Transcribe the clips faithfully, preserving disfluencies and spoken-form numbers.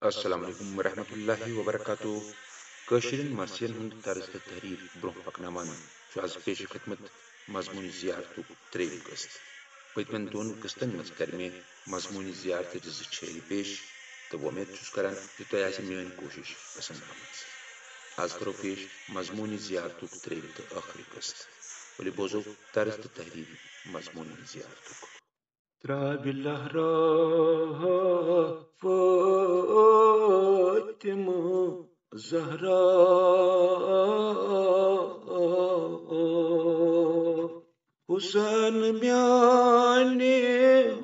السلام علیکم ورحمۃ اللہ وبرکاتہ۔ کٲشرٮ۪ن مرثین ہُنٛد طرز تہٕ تحریر برونٛہہ پکناوان چھُ از پیش خدمت مضموٗنہِ زیارتُک ترٛیٚیِم قسط۔ پٔتمٮ۪ن دۄن قسطن منٛز کرِ مےٚ مضموٗنہِ زیارتٕچ زٕ چھیرِ پیش، تہٕ وۄمید چھُس کران زِ تۄہہِ آسہِ میٲنۍ کوٗشش پسند آمٕژ۔ از کرو پیش مضموٗنہِ زیارتُک ترٛیٚیِم تہٕ ٲخری قسط۔ ؤلِو بوزو طرز تہٕ تحریر مضموٗنہِ زیارتُک۔ ترٛاوِ لہرا فاطمہ زہرا، حسین میانہِ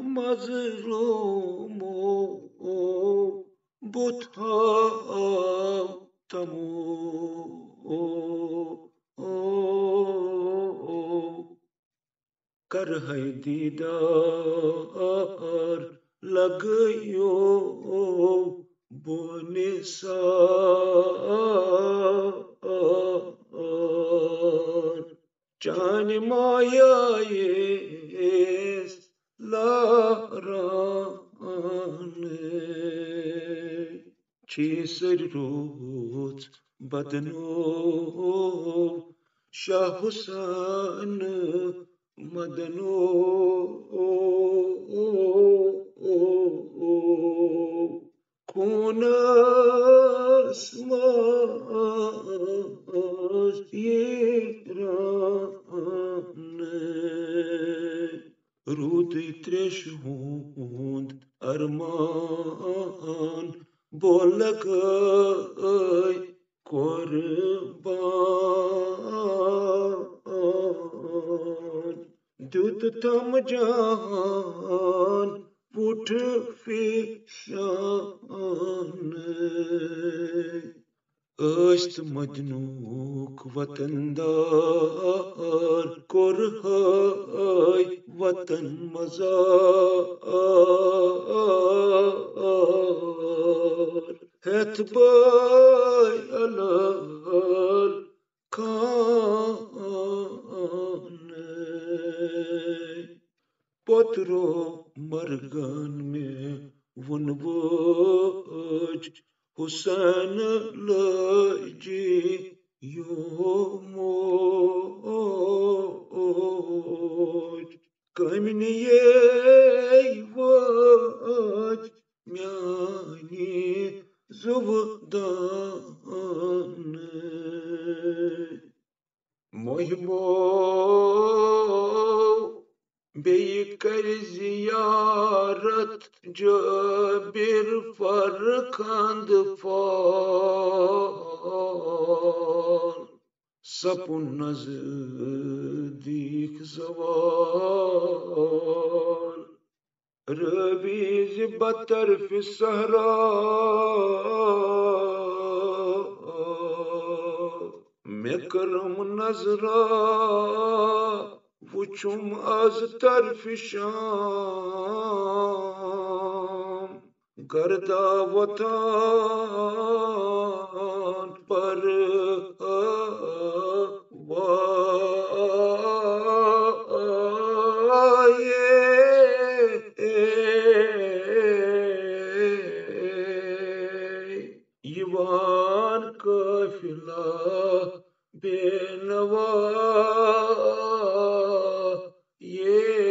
مظلومو بُتھ ہاو تمو۔ کرہے دیدار لگیو بونہِ سار، چانہِ مایایس لاران۔ چھی سر روز بدنو شاہ حسین مدنو، خونس منٛز یہِ رانہٕ۔ روٗدٕے تریشہِ ہُنٛد ارمان، بولگے قربان۔ دیُت تم جان پُٹھ فیشان۔ ٲسۍ تہٕ مدنُک وطن دار، کوٚرہے وطن مزار۔ ہٮ۪تھ بٲے الل خانہٕ۔ پوٚترو مرگن مےٚ وُن وٲج، حسین لٲجی یوموج۔ کمنیے وٲج میانی زُو دانہٕ۔ مُحبو بیٚیہِ کَرِ زیارت جٲبِر فرخند فال۔ سپُن نزدیٖک زوال۔ رٲوی زِ بطرفِ صحرا، مےٚ کٔرٕم نظرا، وُچھُم از طرفِ شام۔ گردا وۄتھان پر وایے۔ یِوان قٲفلہٕ بے نوا۔ یے۔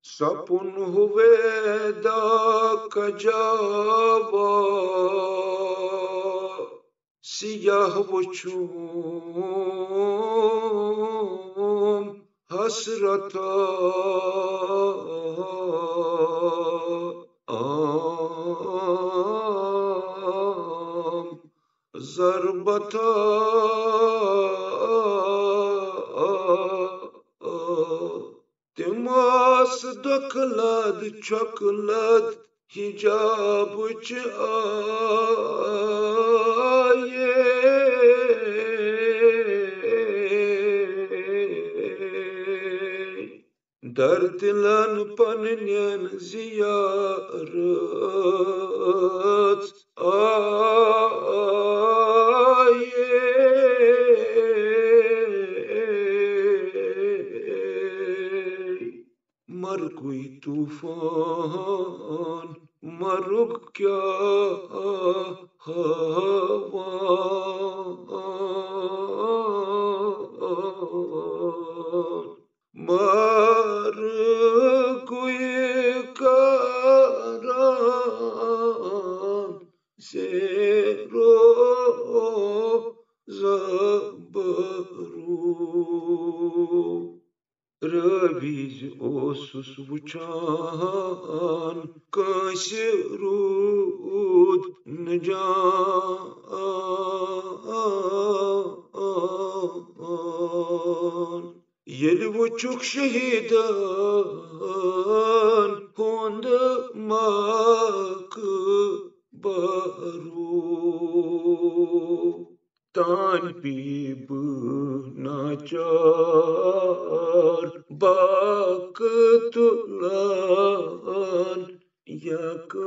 سپُن ہویدا کجاوا، سیاہ وُچھُم حسرتا۔ عام ضربتا۔ تِم آسہٕ دۄکھٕ لد چھۄکہٕ لد حجابٕچ آیے۔ در دِلن پننٮ۪ن زیارت آیے۔ گوٚوٕے طوفان، مرگ کیٛاہ ہاوان۔ مرگٕے کران زیرو زبرو۔ رٲوی زِ اوسُس وُچھان، کٲنٛسہِ روٗد نہٕ جان۔ ییٚلہِ وُچھُکھ شہیٖدن ہُنٛد مقبرو، تان پی بہٕ ناچار، بکہٕ تُلان یک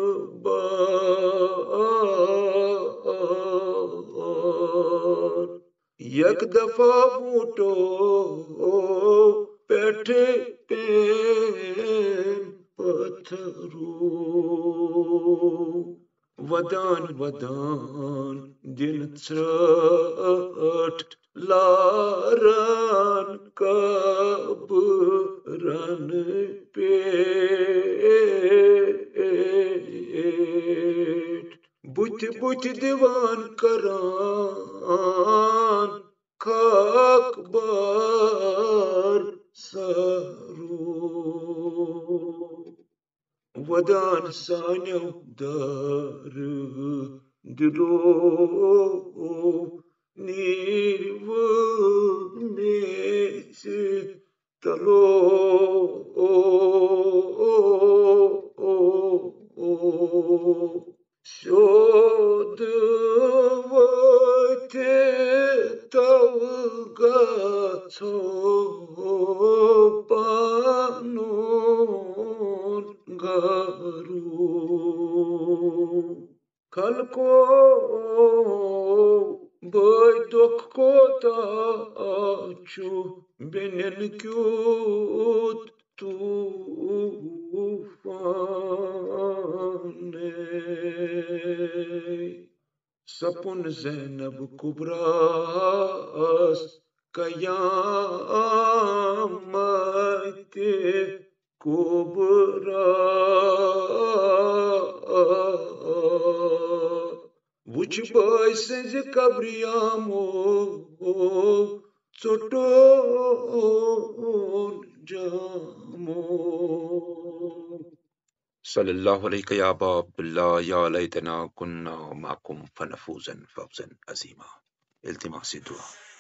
بار۔ یک دفعہ وُٹو پٮ۪ٹھٕ پٮ۪ن پتھرو۔ ودان ودان دِن ژھرٛٹھ لاران قبرن پٮ۪ٹھ۔ بُتھِ بُتھِ دِوان کران خاک بار سرو۔ ودان سانیو دارٕ دِلو، نیٖرِو میٚژِ تلو۔ سیوٚد وٲتِتھ تو گژھو پنُن گرو۔ خلقو، بٲے دۄکھ کوتاہ چھُ، بیٚنٮ۪ن کیُتھ طوفان۔ سپُن زینب کبریٰ ہس قیامت کبریٰ۔ وُچھ بٲے سٕنٛزِ قبرِ آمو، ژوٚٹُن جامو۔ صلی اللہ علیک یا ابا عبداللہ، یا لیتنا کنا معکم فنفوز فوزا عظیما۔ التماس دعا۔